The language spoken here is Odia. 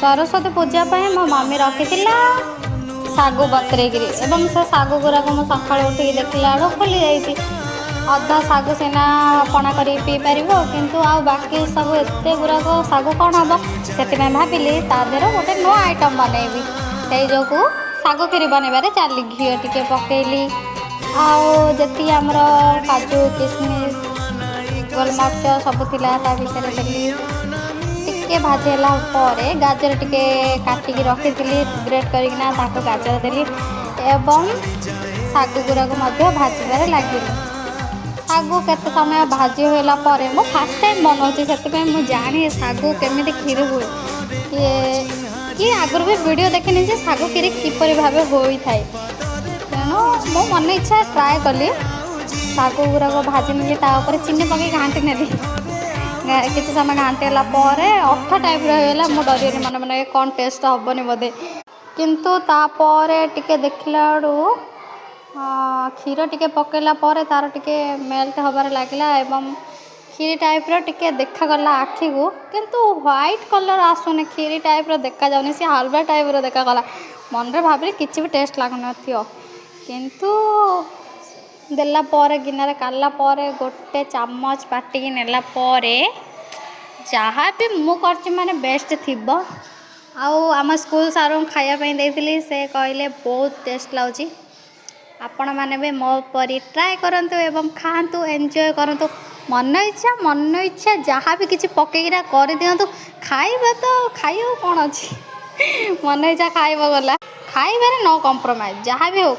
ସରସ୍ୱତୀ ପୂଜା ପାଇଁ ମୋ ମମି ରଖିଥିଲା ଶାଗୁ ବତୁରେଇକିରି ଏବଂ ସେ ଶାଗୁ ଗୁଡ଼ାକ ମୁଁ ସକାଳୁ ଉଠିକି ଦେଖିଲା ବେଳକୁ ଫୁଲି ଯାଇଛି। ଅଧା ଶାଗୁ ସିନା ପଣା କରିକି ପିଇପାରିବ, କିନ୍ତୁ ଆଉ ବାକି ସବୁ ଏତେ ଗୁଡ଼ାକ ଶାଗୁ କ'ଣ ହେବ? ସେଥିପାଇଁ ଭାବିଲି ତା ଦେହରେ ଗୋଟେ ନୂଆ ଆଇଟମ୍ ବନେଇବି। ସେଇ ଯୋଗୁଁ ଶାଗୁ କ୍ଷୀରି ବନେଇବାରେ ଚାଲି ଘିଅ ଟିକେ ପକେଇଲି ଆଉ ଯେତିକି ଆମର କାଜୁ, କିସମିସ୍, ଗୋଲମରିଚ ସବୁ ଥିଲା, ତା ଭିତରେ ଦେଲି। ଟିକେ ଭାଜି ହେଲା ପରେ ଗାଜର ଟିକେ କାଟିକି ରଖିଥିଲି ଗ୍ରେଟ୍ କରିକିନା, ତାକୁ ଗାଜର ଦେଲି ଏବଂ ଶାଗୁ ଗୁଡ଼ାକୁ ମଧ୍ୟ ଭାଜିବାରେ ଲାଗିଲି। ଶାଗୁ କେତେ ସମୟ ଭାଜି ହେଲା ପରେ, ମୁଁ ଫାର୍ଷ୍ଟ ଟାଇମ୍ ବନାଉଛି, ସେଥିପାଇଁ ମୁଁ ଜାଣି ଶାଗୁ କେମିତି କ୍ଷୀରି ହୁଏ କିଏ କି ଆଗରୁ ବି ଭିଡ଼ିଓ ଦେଖିନି ଯେ ଶାଗୁ କ୍ଷୀରି କିପରି ଭାବେ ହୋଇଥାଏ। ତେଣୁ ମୋ ମନ ଇଚ୍ଛା ଟ୍ରାଏ କଲି। ଶାଗୁ ଗୁଡ଼ାକ ଭାଜି ନେଲି, ତା ଉପରେ ଚିନି ପକାଇ ଘାଣ୍ଟି ନେଲି। କିଛି ସମୟ ଘାଣ୍ଟି ହେଲା ପରେ ଅଠା ଟାଇପ୍ର ହେଇଗଲା। ମୁଁ ଡରିଗଲି ମନେ ମନେ, କ'ଣ ଟେଷ୍ଟ ହେବନି ବୋଧେ। କିନ୍ତୁ ତାପରେ ଟିକେ ଦେଖିଲା ବେଳୁ କ୍ଷୀର ଟିକେ ପକାଇଲା ପରେ ତା'ର ଟିକେ ମେଲ୍ଟ ହେବାରେ ଲାଗିଲା ଏବଂ କ୍ଷୀରି ଟାଇପ୍ର ଟିକେ ଦେଖାଗଲା ଆଖିକୁ। କିନ୍ତୁ ହ୍ୱାଇଟ୍ କଲର୍ ଆସୁନି, କ୍ଷୀରି ଟାଇପ୍ର ଦେଖାଯାଉନି, ସେ ହାଲୁଆ ଟାଇପ୍ର ଦେଖାଗଲା। ମନରେ ଭାବିଲି କିଛି ବି ଟେଷ୍ଟ ଲାଗୁନଥିବ। କିନ୍ତୁ ଦେଲା ପରେ, ଗିନାରେ କାଢ଼ିଲା ପରେ, ଗୋଟେ ଚାମଚ ପାଟିକି ନେଲା ପରେ, ଯାହା ବି ମୁଁ କରିଛି ମାନେ ବେଷ୍ଟ ଥିବ। ଆଉ ଆମ ସ୍କୁଲ ସାର୍ଙ୍କୁ ଖାଇବା ପାଇଁ ଦେଇଥିଲି, ସେ କହିଲେ ବହୁତ ଟେଷ୍ଟ ଲାଗୁଛି। ଆପଣମାନେ ବି ମୋ ପରି ଟ୍ରାଏ କରନ୍ତୁ ଏବଂ ଖାଆନ୍ତୁ, ଏନ୍ଜୟ କରନ୍ତୁ। ମନ ଇଚ୍ଛା, ମନ ଇଚ୍ଛା ଯାହା ବି କିଛି ପକେଇକିନା କରିଦିଅନ୍ତୁ। ଖାଇବା ତ ଖାଇବାକୁ କ'ଣ ଅଛି, ମନ ଇଚ୍ଛା ଖାଇବ ଗଲା। ଖାଇବାରେ ନୋ କମ୍ପ୍ରମାଇଜ୍, ଯାହା ବି ହଉ।